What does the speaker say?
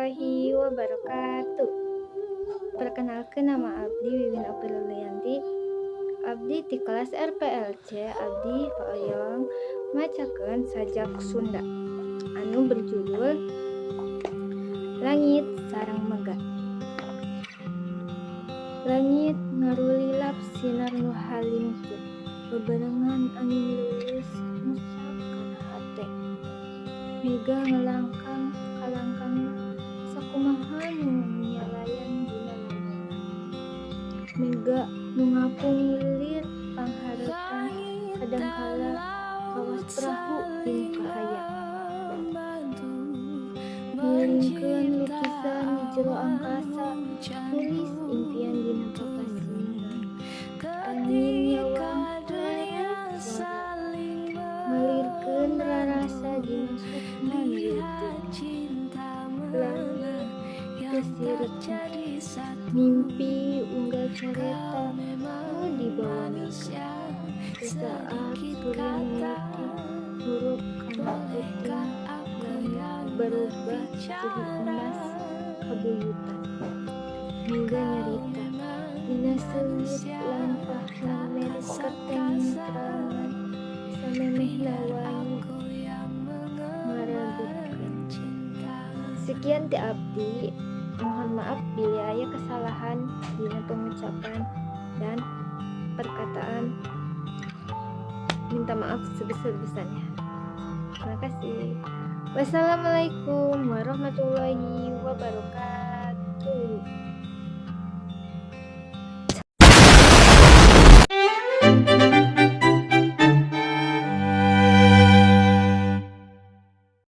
Warahmatullahi wabarakatuh. Perkenalkan, nama abdi Wiwin Aprilianti. Abdi di kelas RPLC. Abdi hoyong macakeun sajak Sunda anu berjudul Langit Sareng Mega. Langit ngarulilap sinar nu halimpuh, bebarengan angin leuleus ngusap kana hate. Mega ngalangkang kalangkangna sakumaha nu nyalayan dina lamunan. Mega nu ngapung lilir panghareutan, kadangkala kawas perahu pinuh kahayang. Ngiringkeun lukisan di jero angkasa, nulis impian dina papasiran. Angin nyawang rerep sora, ngalirkeun rarasa dina sukma nu leutik. Langit teu sirik mimpi unggal careta nu dibawa mega. Sasaat surya mimiti murub kana peuting, langit barobah jadi emas kabuyutan. Mega nyarita dina seungit lampahna mere katentreman, samemehna wangi ngaragetkeun. Sekian ti abdi, mohon maaf bilih aya kesalahan dina pengucapan dan perkataan. Minta maaf sebesar-besarnya. Terima kasih. Wassalamualaikum warahmatullahi wabarakatuh.